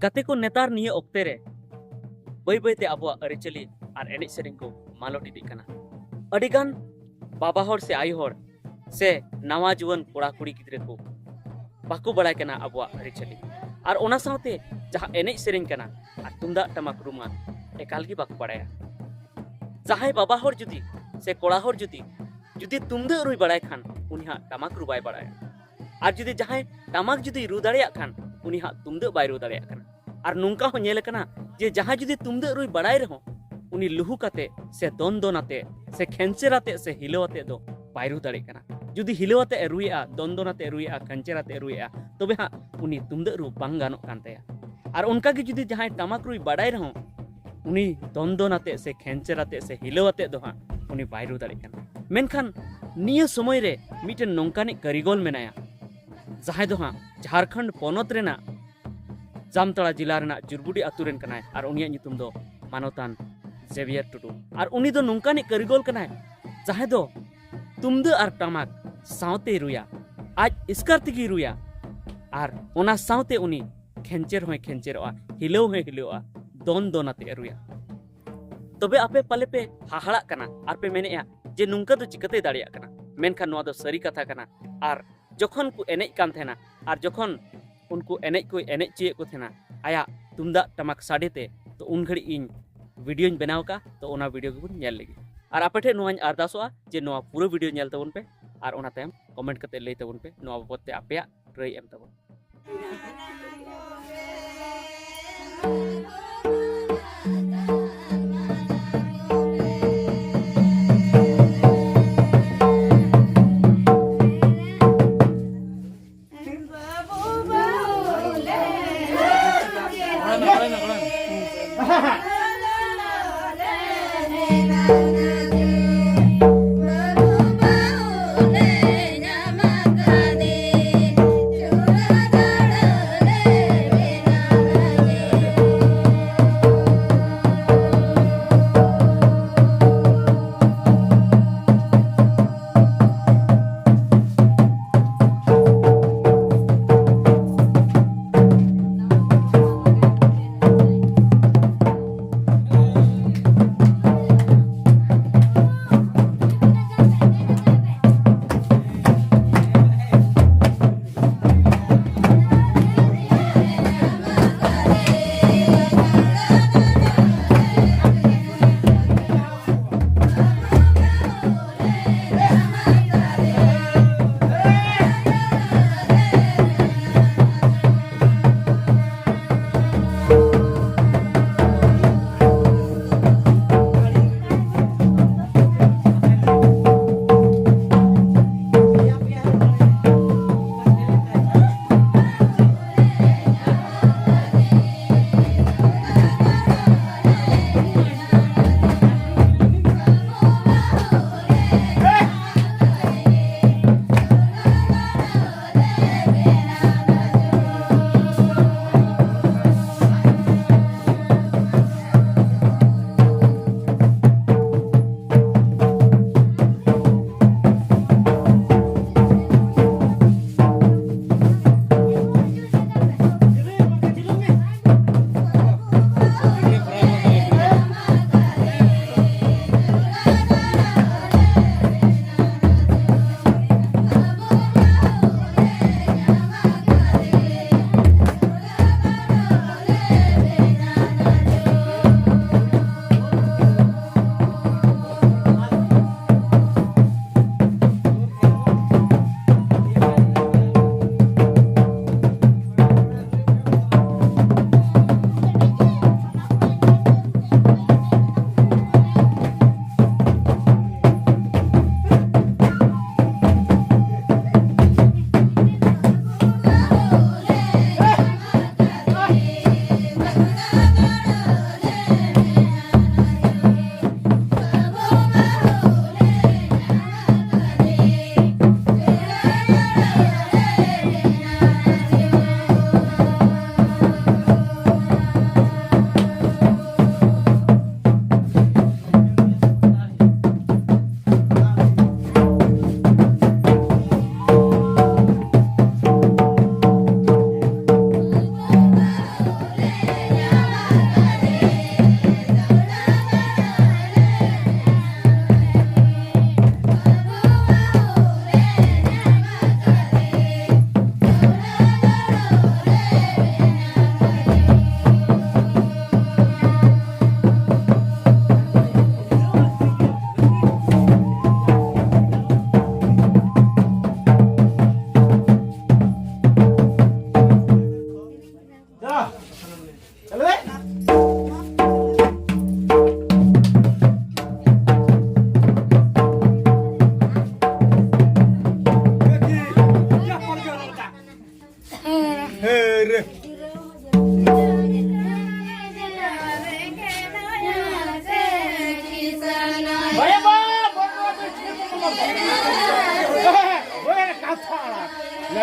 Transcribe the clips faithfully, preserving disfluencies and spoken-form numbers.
ᱜᱟᱛᱮ ᱠᱚ, ᱱᱮᱛᱟᱨ ᱱᱤᱭᱟᱹ ᱚᱠᱛᱮ ᱨᱮ ᱵᱟᱹᱭ ᱵᱟᱹᱭ ᱛᱮ ᱟᱵᱚᱣᱟᱜ ᱟᱹᱨᱤᱪᱟᱹᱞᱤ ᱟᱨ ᱮᱱᱮᱡ ᱥᱮᱨᱮᱧ ᱠᱚ ᱢᱟᱞᱚᱴ ᱤᱫᱤᱜ ᱠᱟᱱᱟ᱾ ᱟᱹᱰᱤ ᱜᱟᱱ ᱵᱟᱵᱟ ᱦᱚᱲ ᱥᱮ ᱟᱭᱳ ᱦᱚᱲ ᱥᱮ ᱱᱟᱣᱟ ᱡᱩᱣᱟᱹᱱ ᱠᱚᱲᱟ ᱠᱩᱲᱤ ᱜᱤᱫᱽᱨᱟᱹ ᱠᱚ ᱵᱟᱠᱚ ᱵᱟᱲᱟᱭ ᱠᱟᱱᱟ ᱟᱵᱚᱣᱟᱜ ᱟᱹᱨᱤᱪᱟᱹᱞᱤ, ᱟᱨ ᱚᱱᱟ ᱥᱟᱶᱛᱮ ᱡᱟᱦᱟᱸ ᱮᱱᱮᱡ ᱥᱮᱨᱮᱧ ᱠᱟᱱᱟ ᱟᱨ ᱛᱩᱢᱫᱟᱜ ᱴᱟᱢᱟᱠ ᱨᱩ ᱢᱟ ᱮᱠᱟᱞ ᱜᱮ ᱵᱟᱠᱚ ᱵᱟᱲᱟᱭᱟ᱾ ᱡᱟᱦᱟᱸᱭ ᱵᱟᱵᱟ ᱦᱚᱲ ᱡᱩᱫᱤ ᱥᱮ ᱠᱚᱲᱟ ᱦᱚᱲ ᱡᱩᱫᱤ, ᱡᱩᱫᱤ ᱛᱩᱢᱫᱟᱹᱜ ᱨᱩᱭ ᱵᱟᱲᱟᱭ ᱠᱷᱟᱱ, ᱩᱱᱤ ᱦᱟᱸᱜ ᱴᱟᱢᱟᱠ ᱨᱩ ᱵᱟᱭ ᱵᱟᱲᱟᱭᱟ᱾ ᱟᱨ ᱡᱩᱫᱤ ᱡᱟᱦᱟᱸᱭ ᱴᱟᱢᱟᱠ ᱡᱩᱫᱤ ᱨᱩ ᱫᱟᱲᱮᱭᱟᱜ ᱠᱷᱟᱱ, ᱩᱱᱤ ᱦᱟᱸᱜ ᱛᱩᱢᱫᱟᱹᱜ ᱵᱟᱭ ᱨᱩ ᱫᱟᱲᱮᱭᱟᱜ ᱠᱟᱱᱟ᱾ ᱟᱨ ᱱᱚᱝᱠᱟ ᱦᱚᱸ ᱧᱮᱞ ᱟᱠᱟᱱᱟ ᱡᱮ ᱡᱟᱦᱟᱸᱭ ᱡᱩᱫᱤ ᱛᱩᱢᱫᱟᱹᱜ ᱨᱩᱭ ᱵᱟᱲᱟᱭ ᱨᱮᱦᱚᱸ, ᱩᱱᱤ ᱞᱩᱦᱩᱠ ᱟᱛᱮ ᱥᱮ ᱫᱚᱱ ᱫᱚᱱ ᱟᱛᱮ ᱥᱮ ᱠᱷᱮᱧᱪᱮᱨ ᱟᱛᱮ ᱥᱮ ᱦᱤᱞᱟᱹᱣ ᱟᱛᱮ ᱫᱚ ᱵᱟᱭ ᱨᱩ ᱫᱟᱲᱮᱭᱟᱜ ᱠᱟᱱᱟ᱾ ᱡᱩᱫᱤ ᱦᱤᱞᱟᱹᱣ ᱟᱛᱮ ᱮ ᱨᱩᱭᱮᱜᱼᱟ, ᱫᱚᱱ ᱫᱚᱱ ᱟᱛᱮ ᱮ ᱨᱩᱭᱮᱜᱼᱟ, ᱠᱷᱮᱧᱪᱮᱨ ᱟᱛᱮ ᱮ ᱨᱩᱭᱮᱜᱼᱟ, ᱛᱚᱵᱮ ᱦᱟᱸᱜ ᱩᱱᱤ ᱛᱩᱢᱫᱟᱹᱜ ᱨᱩ ᱵᱟᱝ ᱜᱟᱱᱚᱜ ᱠᱟᱱ ᱛᱟᱭᱟ᱾ ᱟᱨ ᱚᱱᱠᱟ ᱜᱮ ᱡᱩᱫᱤ ᱡᱟᱦᱟᱸᱭ ᱴᱟᱢᱟᱠ ᱨᱩᱭ ᱵᱟᱲᱟᱭ ᱨᱮᱦᱚᱸ, ᱩᱱᱤ ᱫᱚᱱ ᱫᱚᱱ ᱟᱛᱮ ᱥᱮ ᱠᱷᱮᱧᱪᱮᱨ ᱟᱛᱮ ᱥᱮ ᱦᱤᱞᱟᱹᱣ ᱟᱛᱮ ᱫᱚ ᱦᱟᱸᱜ ᱩᱱᱤ ᱵᱟᱭ ᱨᱩ ᱫᱟᱲᱮᱭᱟᱜ ᱠᱟᱱᱟ᱾ ᱢᱮᱱᱠᱷᱟᱱ ᱱᱤᱭᱟᱹ ᱥᱚᱢᱚᱭ ᱨᱮ ᱢᱤᱫᱴᱮᱱ ᱱᱚᱝᱠᱟᱱᱤᱡ ᱠᱟᱹᱨᱤᱜᱚᱞ ᱢᱮᱱᱟᱭᱟ, ᱡᱟᱦᱟᱸᱭ ᱫᱚ ᱦᱟᱸᱜ ᱡᱷᱟᱲᱠᱷᱚᱸᱰ ᱯᱚᱱᱚᱛ ᱨᱮᱱᱟᱜ ᱡᱟᱢᱛᱟᱲᱟ ᱡᱮᱞᱟ ᱨᱮᱱᱟᱜ ᱡᱩᱨᱵᱩᱰᱤ ᱟᱹᱛᱩ ᱨᱮᱱ ᱠᱟᱱᱟᱭ᱾ ᱟᱨ ᱩᱱᱤᱭᱟᱜ ᱧᱩᱛᱩᱢ ᱫᱚ ᱢᱟᱱᱚᱛᱟᱱ ᱡᱮᱵᱤᱭᱟᱨ ᱴᱩᱰᱩ᱾ ᱟᱨ ᱩᱱᱤ ᱫᱚ ᱱᱚᱝᱠᱟᱱᱤᱡ ᱠᱟᱹᱨᱤᱜᱚᱞ ᱠᱟᱱᱟᱭ, ᱡᱟᱦᱟᱸᱭ ᱫᱚ ᱛᱩᱢᱫᱟᱹᱜ ᱟᱨ ᱴᱟᱢᱟᱠ ᱥᱟᱶᱛᱮᱭ ᱨᱩᱭᱟ, ᱟᱡ ᱮᱥᱠᱟᱨ ᱛᱮᱜᱮᱭ ᱨᱩᱭᱟ᱾ ᱟᱨ ᱚᱱᱟ ᱥᱟᱶᱛᱮ ᱩᱱᱤ ᱠᱷᱮᱧᱪᱮᱨ ᱦᱚᱸᱭ ᱠᱷᱮᱧᱪᱮᱨᱚᱜᱼᱟ, ᱦᱤᱞᱟᱹᱣ ᱦᱚᱸᱭ ᱦᱤᱞᱟᱹᱣᱚᱜᱼᱟ, ᱫᱚᱱ ᱫᱚᱱ ᱟᱛᱮ ᱮ ᱨᱩᱭᱟ᱾ ᱛᱚᱵᱮ ᱟᱯᱮ ᱯᱟᱞᱮ ᱯᱮ ᱦᱟᱦᱟᱲᱟᱜ ᱠᱟᱱᱟ ᱟᱨ ᱯᱮ ᱢᱮᱱᱮᱜᱼᱟ ᱡᱮ ᱱᱚᱝᱠᱟ ᱫᱚ ᱪᱤᱠᱟᱹᱛᱮᱭ ᱫᱟᱲᱮᱭᱟᱜ ᱠᱟᱱᱟ? ᱢᱮᱱᱠᱷᱟᱱ ᱱᱚᱣᱟ ᱫᱚ ᱥᱟᱹᱨᱤ ᱠᱟᱛᱷᱟ ᱠᱟᱱᱟ᱾ ᱟᱨ ᱡᱚᱠᱷᱚᱱ ᱠᱚ ᱮᱱᱮᱡ ᱠᱟᱱ ᱛᱟᱦᱮᱱᱟ ᱟᱨ ᱡᱚᱠᱷᱚᱱ ᱩᱱᱠᱩ ᱮᱱᱮᱡ ᱠᱚᱭ ᱮᱱᱮᱡ ᱦᱚᱪᱚᱭᱮᱫ ᱠᱚ ᱛᱟᱦᱮᱱᱟ, ᱟᱭᱟᱜ ᱛᱩᱢᱫᱟᱜ ᱴᱟᱢᱟᱠ ᱥᱟᱰᱮ ᱛᱮ, ᱛᱚ ᱩᱱ ᱜᱷᱟᱹᱲᱤᱡ ᱤᱧ ᱵᱷᱤᱰᱤᱭᱳᱧ ᱵᱮᱱᱟᱣ ᱠᱟᱜᱼᱟ᱾ ᱛᱚ ᱚᱱᱟ ᱵᱷᱤᱰᱤᱭᱳ ᱜᱮᱵᱚᱱ ᱧᱮᱞ ᱞᱮᱜᱮ᱾ ᱟᱨ ᱟᱯᱮ ᱴᱷᱮᱱ ᱱᱚᱣᱟᱧ ᱟᱨᱫᱟᱥᱚᱜᱼᱟ ᱡᱮ ᱱᱚᱣᱟ ᱯᱩᱨᱟᱹ ᱵᱷᱤᱰᱤᱭᱳ ᱧᱮᱞ ᱛᱟᱵᱚᱱ ᱯᱮ ᱟᱨ ᱚᱱᱟ ᱛᱟᱭᱚᱢ ᱠᱚᱢᱮᱱᱴ ᱠᱟᱛᱮ ᱞᱟᱹᱭ ᱛᱟᱵᱚᱱ ᱯᱮ ᱱᱚᱣᱟ ᱵᱟᱵᱚᱫ ᱛᱮ ᱟᱯᱮᱭᱟᱜ ᱨᱟᱹᱭ ᱮᱢ ᱛᱟᱵᱚᱱ᱾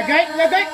ᱜᱟᱹᱭ ᱞᱮ ᱫᱮᱡ᱾